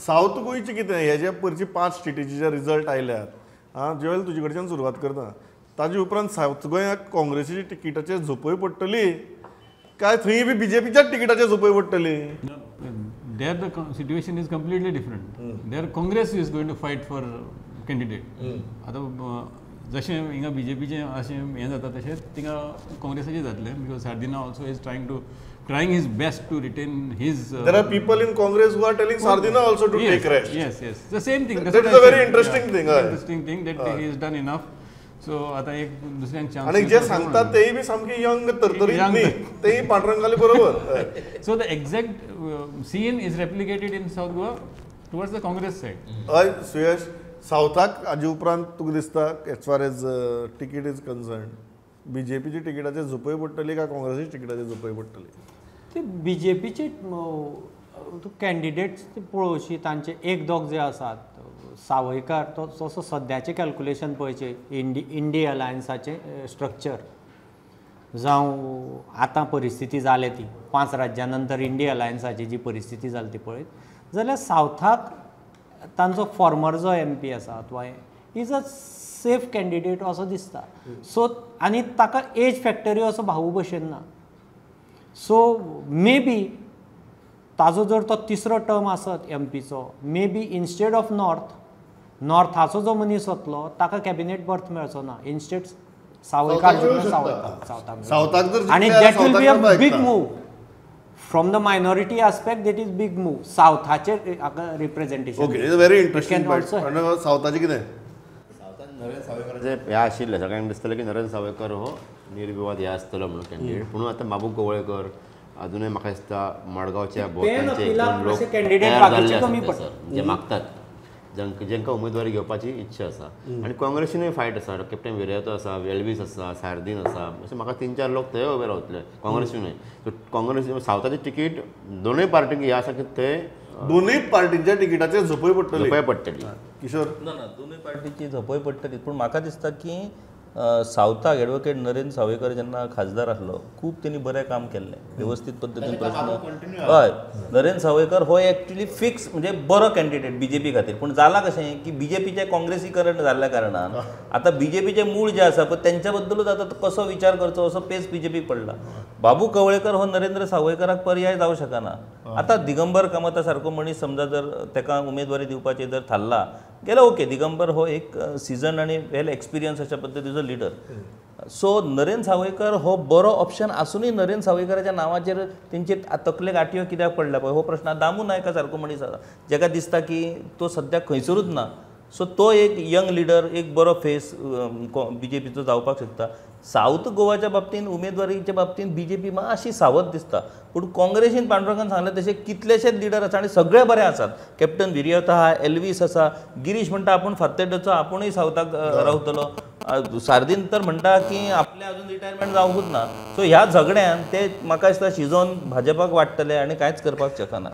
South गोंयचें कितें हे जे पयरची 5 स्टेटीचे जे रिजल्ट आयल्यात आं, ज्वेल तुजे कडच्यान सुरवात करता, ताजे उपरांत सावथ गोंयाक काँग्रेसीची तिकिटाचेर झोपय पडटली काय थंय बी बीजेपीच्याच तिकिटाचेर झोपय पडटली? There the situation is completely different. There Congress is going to fight for candidate. आतां जशें हिंगा बीजेपीचें अशें हें जाता तशें थिंगा काँग्रेसाचें जातलें, because Sardinha also is trying his best to retain his. There are people in Congress who are telling Sardinha also to take rest. Yes, yes. The same thing. That is a very interesting thing. Interesting thing that he has done enough. So आतां एक दुसऱ्यांक chance. आनी जे सांगतात तेय बी सामके young तरतरीत न्ही, तेय पांडुरंगाले बरोबर. So the exact scene is replicated in South Goa towards the Congress side. हय सुयश, सावथाक हाजे उपरांत तुका दिसता as far as ticket is concern बीजेपीची तिकिटाचेर झोपय पडटली काय काँग्रेसीची तिकिटाचेर झोपय पडटली? ते बीजेपीचे कॅन्डिडेट्स पळोवशी तांचे एक दोग जे आसात, सावयकार तो तसो सद्याचें कॅल्कुलेशन पळयचें इंडी अलायन्साचें स्ट्रक्चर जावं आतां परिस्थिती जाल्या ती 5 राज्यां नंतर इंडी अलायन्साची जी परिस्थिती जाली ती पळयत जाल्यार सावथाक तांचो फॉर्मर जो एम पी आसा अथवा is a safe candidate असो दिसता. सो आनी ताका एज फॅक्टरी असो भाऊ भशेन ना. सो मे बी ताजो जर तो तिसरो टर्म आसत एमपीचो, may be instead of north, नॉर्थाचो जो मनीस वतलो ताका कॅबिनेट बर्थ मेळचो ना, इन्स्टेड सावयकार सावथाक. आनी that will be a big move from the minority aspect, that is big move सावथाचे representation. Okay, is very interesting. सावथाचे कितें? सावथान नरेंद्र सावयकाराचें हें आशिल्लें, सगळ्यांक दिसतलें की नरेंद्र सावयकार हो निर्विवाद हे आसतलो म्हणून कॅन्डिडेट, पूण आतां बाबू कवळेकर अजूनय म्हाका दिसता मडगांवच्या भोंवतणचे एक दोन लोक तयार जाल्ले आसात सर, जे मागतात, जांकां उमेदवारी घेवपाची इच्छा आसा. आनी काँग्रेसीनूय फायट आसा, कॅप्टन विरयतो आसा, वेल्वीस आसा, सार्दीन आसा, अशें म्हाका 3-4 लोक थंय उबे रावतले काँग्रेसीनूय. सो काँग्रेस सावथाची तिकीट दोनूय पार्टींक हें आसा की ते दोनूय पार्टींच्या तिकिटाचेर झोपय पडटली. झोपय पडटली. किशोर? ना ना, दोनूय पार्टीची झोपय पडटली, पूण म्हाका दिसता की सावथाक एडवोकेट नरेंद्र सावयकर जेन्ना खासदार आसलो खूब तेणी बरें काम केल्लें, वेवस्थीत पद्दतीन प्रश्न. हय, नरेंद्र सावयकर हो एक्चुअली फिक्स म्हणजे बरो कॅन्डिडेट बीजेपी खातीर, पूण जालां कशें की बीजेपीचें काँग्रेसीकरण जाल्ल्या कारणान आतां बीजेपीचें मूळ जें आसा पळय तेंच्या बद्दलूच आतां कसो विचार करचो असो पेस बीजेपीक पडला. बाबू कवळेकर हो नरेंद्र सावयकराक पर्याय जावं शकना. आतां दिगंबर कामता सारको मनीस समजा जर ताका उमेदवारी दिवपाचें जर थारला गेल्यार ओके, दिगंबर हो एक सिजन आनी वेल एक्सपिरियन्स अशा पद्दतीचो लिडर. सो नरेंद्र सावयकर हो बरो ऑप्शन आसूनय नरेंद्र सावयकराच्या नांवाचेर तेंचे तकलेक आटयो कित्याक पडल्या पळय हो प्रश्न. दामू नायका सारको मनीस आसा जेका दिसता की तो सद्याक खंयसरूच ना, सो तो एक यंग लिडर, एक बरो फेस बीजेपीचो जावपाक शकता. सावथ गोवाच्या बाबतीन उमेदवारीच्या बाबतीन बीजेपी मातशी सावध दिसता, पूण काँग्रेसीन पांडुरंगान सांगलें तशें कितलेशेच लिडर आसा आनी सगळे बरे आसात. कॅप्टन विरियतो आहा, एल्वीस आसा, गिरीश म्हणटा आपूण फात्तेड्याचो, आपुणूय सावथाक रावतलो, सार्दीन तर म्हणटा की आपलें अजून रिटायरमेंट जावंकूच ना. सो ह्या झगड्यान ते म्हाका दिसता शिजोवन भाजपाक वाडटले आनी कांयच करपाक शकना.